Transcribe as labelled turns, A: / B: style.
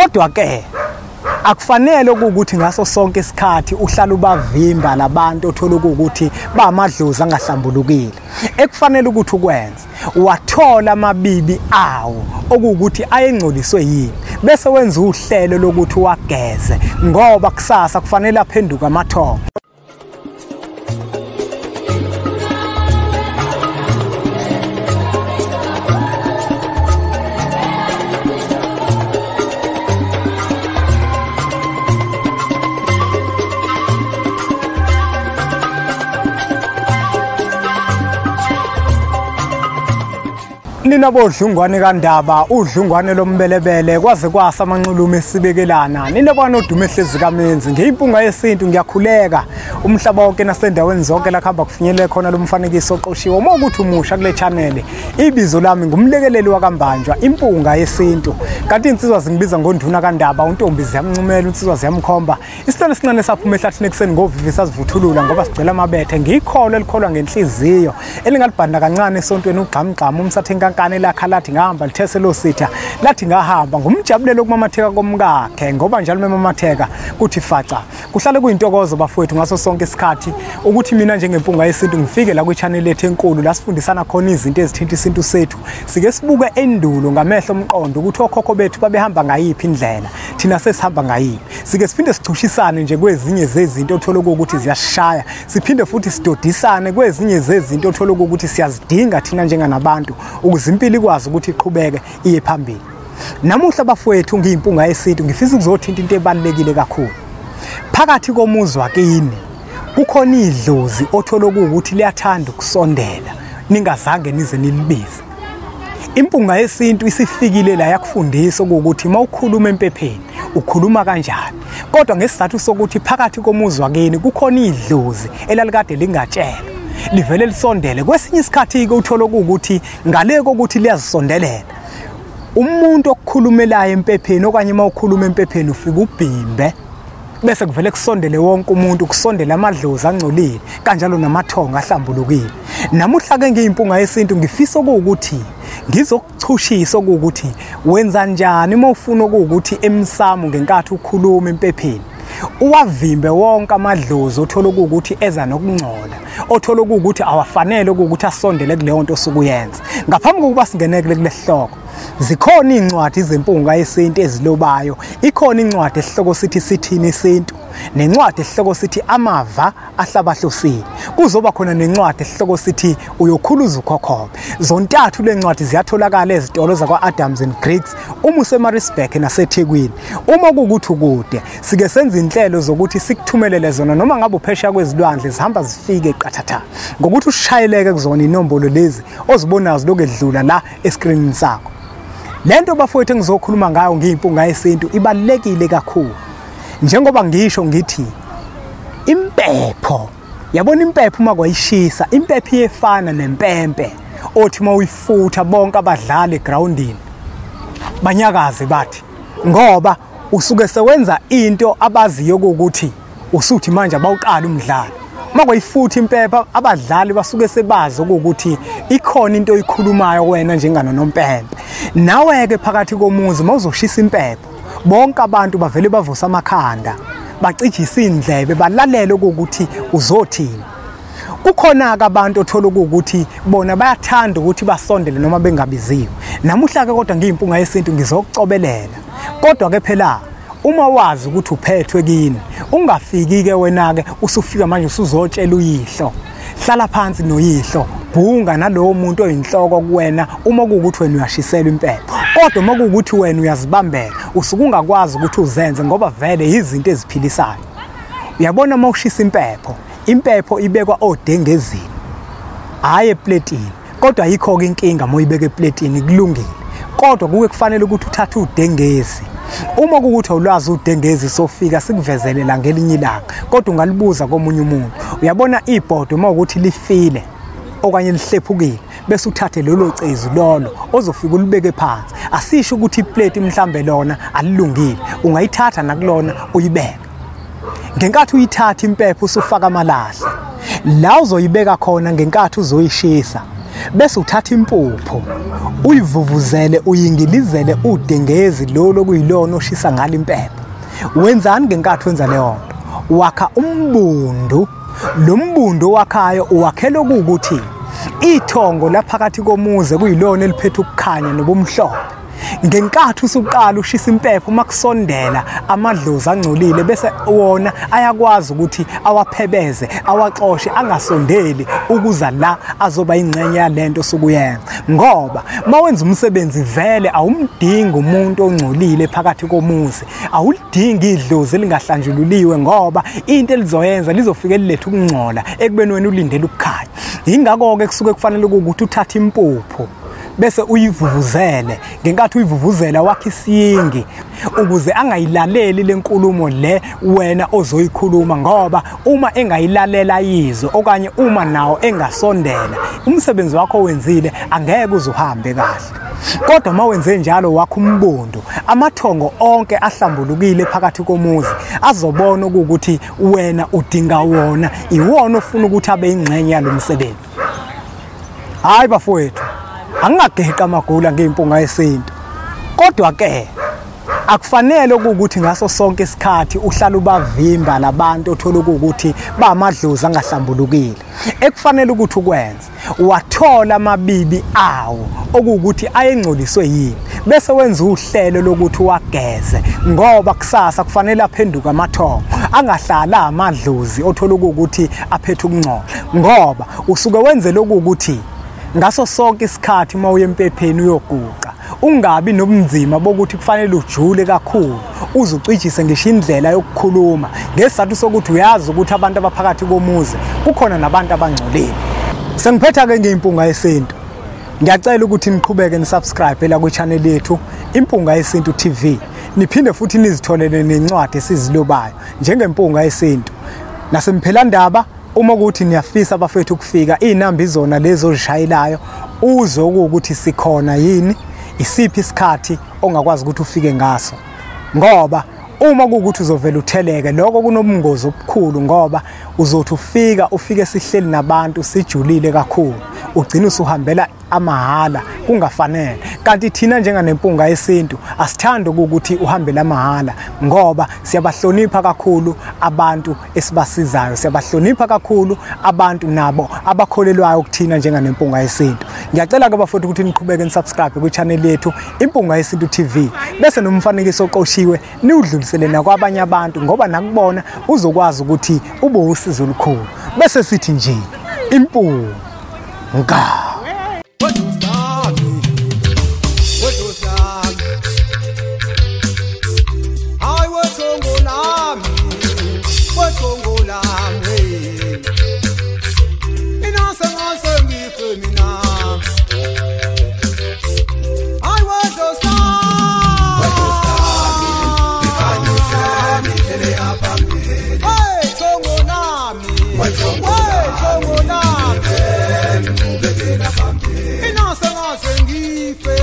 A: Kodwa ke akufanele ukuthi ngaso sonke isikhathi uhlala ubavimba labantu othola ukuthi bamadlozi angahlambulukile. Ekufanele ukuthi ukwenze, wathola amabibi awo okuwukuthi ayengcoliswe yini, bese wenza uhlelo lokuthi wageze, ngoba kusasa kufanele aphenduke amathongo. Nina bodlungwane kaNdaba, udlungwane lombelebele, kwaze kwasa amanxulume esibekelana. Nina banodume ehlezi kaMenzi, ngiyimpunga yesintu, ngiyakhuleka. Umhlaba wonke nasendaweni zonke la kuhamba kufinyelele khona lo mfanekiso oqoshiwe. Uma ukuthi umusha kule channel, ibizo lami ngumlekeleli wakaMbanjwa, impunga yesintu. Kanti insizwa zingibiza ngonduna kaNdaba, untombi ziyamncumela, insizwa ziyamkhomba. Isitolo esincane saphuma ehlathini ekuseni ngovivi sazivuthulula ngoba sigcela amabethe. Ngiyikholo elikholwa ngenhliziyo, elingalibhanda kancane esontweni ugqamgqama umsathe inkankane lakha lathi ngahamba lithese lo sitha lathi ngahamba ngumjabulelo kumamatheka komkakhe, ngoba njalo memamatheka kuthi faca. Kuhlale kuyintokozo bafowethu ngaso sonke isikhathi ukuthi mina njengempunga yesintu ngifike la kwi-channel yethu enkulu la sifundisana khona izinto ezithinta isintu sethu. Sike sibuke endulo ngamehlo omqondo ukuthi okhokho bethu babehamba ngayiphi indlela, thina sesihamba ngayiphi. Sike siphinde sichushisane nje kwezinye zezinto othola ukuthi ziyashaya, siphinde futhi sidodisane kwezinye zezinto othola ukuthi siyazidinga thina njenganabantu ukuze impilo ikwazi ukuthi iqhubeke iye phambili. Namuhla bafowethu ngiyimpunga yesintu ngifisa ukuzothinta into ebalulekile kakhulu. Phakathi komuzwa kini kukhona idlozi othola ukuthi liyathanda ukusondela ningazange nize nilibize. Impunga yesintu isifikile la yakufundisa ukuthi mawukhuluma empepheni ukhuluma kanjani, kodwa ngesizathu sokuthi phakathi komuzwa kini kukhona idlozi elalikade lingatshelwa livele lisondele. Kwesinye isikhathi ke uthola ukuthi ngale kokuthi liyazisondelela, umuntu okukhulumelayo empepheni okanye mawukhuluma empepheni ufika ubhimbe, bese kuvele kusondele wonke umuntu, kusondele amadlozi angcolile kanjalo namathongo ahlambulukile. Namuhla ke ngiyimpunga yesintu ngifisa ukuthi ngizokuchushisa ukuthi wenza njani uma ufuna ukuthi emsamo ngenkathi ukhuluma empepheni uwavimbe wonke amadlozi othola ukuthi eza nokungcola, othola ukuthi awafanele ukuthi asondele kuleyo nto osukuyenza. Ngaphambi kokuba singene kule hloko, zikhona incwadi zempunga yesintu ezilobayo. Ikhona incwadi esihloko sithi sithini isintu, nencwadi esihloko sithi amava ahlabahlosile. Kuzoba khona nencwadi esihloko sithi uyokhuluza ukhokhobe. Zontathu lencwadi ziyatholakala ezitolo zakwa Adams and Griggs uma useMaritzburg naseThekwini. Uma kukuthi ukude, sike senze inhlelo zokuthi sikuthumelele zona noma ngabe uphesheya kwezilwandle, zihamba zifike qathatha ngokuthi ushayeleke kuzona inombolo lezi ozibonazo lokwedlula la escreenini sakho. Lento bafowethu engizokhuluma ngayo ngiyimpunga yesintu ibalulekile kakhulu. Njengoba ngisho ngithi impepho, yabona impepho uma kwayishisa, impepho iyefana nempempe othi uma uyifutha bonke abadlali egroundini banyakaze bathi, ngoba usuke sewenza into abaziyo ukuthi usuthi manje abawuqala umdlalo. Uma kwayifutha impepha abadlali basuke sebazi ukuthi ikhona into oyikhulumayo wena njenganonompempe. Nawe ke phakathi komuzi mawuzoshisa impepho, bonke abantu bavele bavusa amakhanda, bacijise indlebe, balalele ukuthi uzothini. Kukhona ke abantu othola ukuthi bona bayathanda ukuthi basondele noma bengabiziwe. Namuhla ke kodwa ngiyimpunga yesintu ngizokucobelela. Kodwa ke phela uma wazi ukuthi uphethwe kini, ungafiki ke wena ke usufika manje usuzotshela uyihlo. Hlala phansi noyihlo, bhunga nalowo muntu oyinhloko kuwena uma kuwukuthi wena uyashisela impepho. Kodwa uma kuwukuthi wena uyazibambela, usuke ungakwazi ukuthi uzenze ngoba vele izinto eziphilisayo. Uyabona uma ushisa impepho, impepho ibekwa odengezini, hhayi epletini. Kodwa ayikho-ke inkinga uma uyibeka epletini, kulungile. Kodwa kuke kufanele ukuthi uthathe udengezi. Uma kuwukuthi awulwazi udengezi sofika sikuvezelela ngelinye ilanga, kodwa ungalibuza komunye umuntu. Uyabona ibhodo uma ukuthi lifile okanye lihlephukile, bese uthathe lolo cezu lolo ozofika ulibeke phansi. Asisho ukuthi iplate mhlambe lona alilungile, ungayithatha nakulona uyibeke. Ngenkathi uyithatha impepho usufaka amalahle la uzoyibeka khona ngenkathi uzoyishisa, Bese uthatha impuphu uyivuvuzele, uyingilizele udengezi lolo kuyilona oshisa ngalo impepho. Wenzani ngenkathi wenza leyo nto? Wakha umbundu. Lo mbundu wakhayo uwakhela ukuthi ithongo laphakathi komuzi kuyilona eliphethe ukukhanya nobumhlophe. Ngenkathi usuqala ushisa impepho, uma kusondela amadlozi angcolile, bese wona ayakwazi ukuthi awaphebeze, awaxoshe, angasondeli ukuza la azoba ingxenye yalento osukuyenza. Ngoba mawenza umsebenzi vele awumdingi umuntu ongcolile phakathi komuzi, awulidingi idlozi elingahlanjululiwe, ngoba into elizoyenza lizofike lilethe ukungcola ekubeni wena ulindele ukukhanya. Yingakho-ke kusuke kufanele ukuthi uthathe impuphu bese uyivuvuzele. Ngenkathi uyivuvuzela wakhe isiyingi ukuze angayilaleli lenkulumo le wena ozoyikhuluma, ngoba uma engayilalela yizo okanye uma nawo engasondela, umsebenzi wakho owenzile angeke uzuhambe kahle. Kodwa uma wenze njalo wakho umbundu, amathongo onke ahlambulukile phakathi komuzi azobona ukuthi wena udinga wona, iwona ofuna ukuthi abe ingxenye yalomsebenzi. Hayi bafowethu, angingageqa amagula ngeimpunga yesintu, kodwa ke akufanele ukuthi ngaso sonke isikhathi uhlala ubavimba labantu othola ukuthi bamadlozi angahlambulukile. Ekufanele ukuthi ukwenze, wathola amabibi awo okuwukuthi ayengcoliswe yini, bese wenza uhlelo lokuthi wageze, ngoba kusasa kufanele aphenduke amathongo, angahlala amadlozi othola ukuthi aphethe ukungcola. Ngoba usuke wenze lokuthi ngaso sonke isikhathi uma uye empepheni uyoguqa, ungabi nobunzima bokuthi kufanele ujule kakhulu uzucijise ngisho indlela yokukhuluma, ngesizathu sokuthi uyazi ukuthi abantu abaphakathi komuzi kukhona nabantu abangcolile. Sengiphetha-ke ngeimpunga yesintu. Ngiyacela ukuthi niqhubeke nisubscribe la kwi-channel yethu Impunga Yesintu TV, niphinde futhi nizitholele nencwadi esizilobayo njengempunga yesintu. Nasemphelandaba, uma ukuthi niyafisa abafethu ukufika, inamba izona lezo ozishayelayo uzwe ukuthi sikhona yini, isiphi isikhathi ongakwazi ukuthi ufike ngaso. Ngoba uma kuwukuthi uzovela utheleke, lokho kunobungozi obukhulu, ngoba uzothi ufika ufike sihleli nabantu sijulile kakhulu, ugcina usuhambela amahhala kungafanele. Kanti thina njenganempunga yesintu asithandi ukuthi uhambele amahhala, ngoba siyabahlonipha kakhulu abantu esibasizayo, siyabahlonipha kakhulu abantu nabo abakholelwayo kuthina njenganempunga yesintu. Ngiyacela ke bafowethu ukuthi niqhubeke nisubscribe kwi-channel yethu Impunga Yesintu TV, bese nomfanekiso oqoshiwe niwudlulisele nakwabanye abantu, ngoba nakubona uzokwazi ukuthi ube usizo olukhulu. Bese sithi nje impunga.
B: Inasa ngase ngife.